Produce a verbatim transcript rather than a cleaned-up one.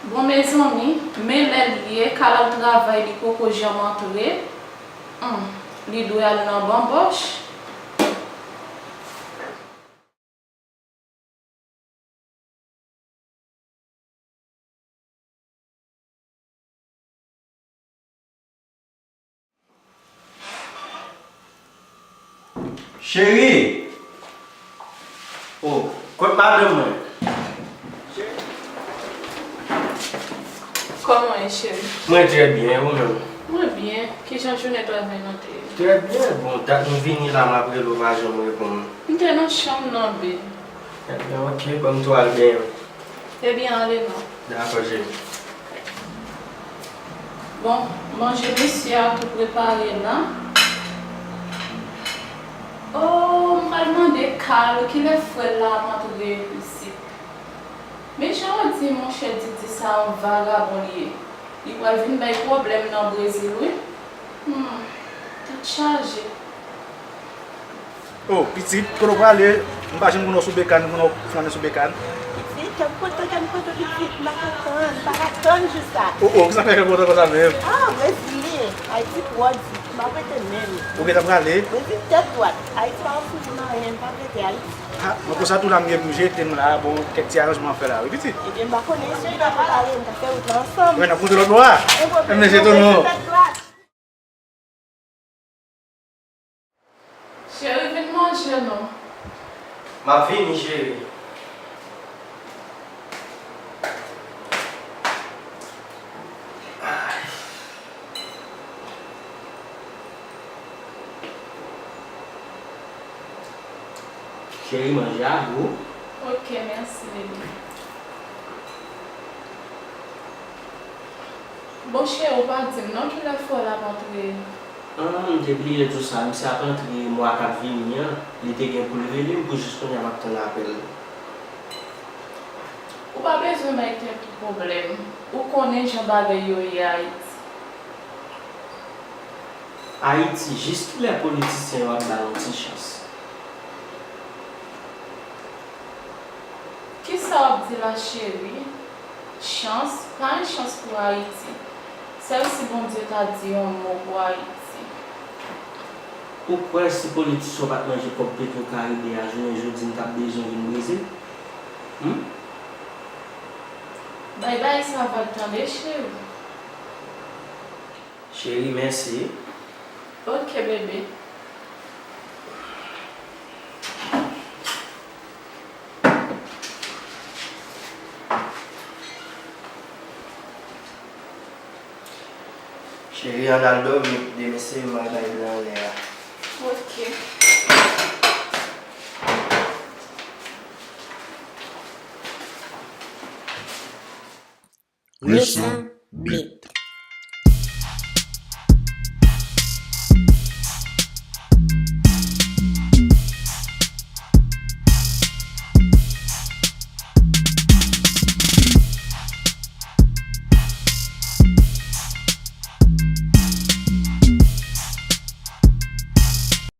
Bon, mezanmi, men lè l ye, Kal al travay, li poko janm antre. Hmm, li dwe al nan banbòch. Cheri! Oh, kot madanm mwen? Kòman w ye, cheri? Mwen trè byen, e ou menm? Mwen byen. Kijan jounen travay lan te ye? Trè byen. Bon, dat m vini la, m ap rele w, ou pa janm reponn. M te nan chanm nan, babe. Ebyen, ok, ban m tou al benyen m. Ebyen, ale non. Dakò, cheri. Bon, manje mesye a tou prepare la. Oh, m pral mande Kal kilè frè l la ap antre isit. Men jan w di, monchè, Didi sa yon vagabon li ye. Li pral vin bay pwoblèm nan Brezil, wi. Hmm, tèt chaje. Oh, pitit, kote w prale? M pa janm konnen w sou bekàn, m konnen w flannen sou bekàn. Pitit, kè m kontan, kè m kontan, pitit, m pa ka tann, m pa ka tann jou sa. Oh, oh, kisa fè kè w kontan konsa menm? Ah, Brezil li ye, Ayiti twò di, m p ap rete menm. Ou gentan prale? Brezil tèt dwat, Ayiti pa ofri moun anyen, m p ap rete Ayiti. Ah, bon, konsa tou la m gen pou m jete m la, bon, kèk ti aranjman fè la, wi, pitit. Ebyen, m pa konnen, si w ta prepare, m ka fè wout la ansanm. Wi, n ap monte lòt bò a. Pa gen pwoblèm, m jete w non. Brezil tèt dwat. Cheri, vin manje non. M ap vini, cheri. Ay. Cheri, manje a gou. Ok, mèsi, bebe. Bon, cheri, ou pa di m non kilè frè w la ap antre. Ah, m te bliye di w sa, misye ap antre mwa k ap vini an. Li te gen pou l rele m pou jis kounye a m ap tann apèl li. Ou pa bezwen bay tèt ou pwoblèm. Ou konnen jan bagay yo ye Ayiti. Ayiti, jis kilè politisyen yo ap ba yon ti chans? Kisa w ap di la, cheri? Chans? Pa gen chans pou Ayiti. Sèl si Bondye ta di yon mo pou Ayiti. Ou kwè si politisyen yo pa t manje kòb Petro Caribe a, jounen jodi n t ap bezwen vin Brezil? Hmm? Bay bagay sa vag tande, cheri. Cheri, mèsi. Ok, bebe. Cheri, ann al dòmi, demen se mwen bay blan anlè a. Ok. Leson bit.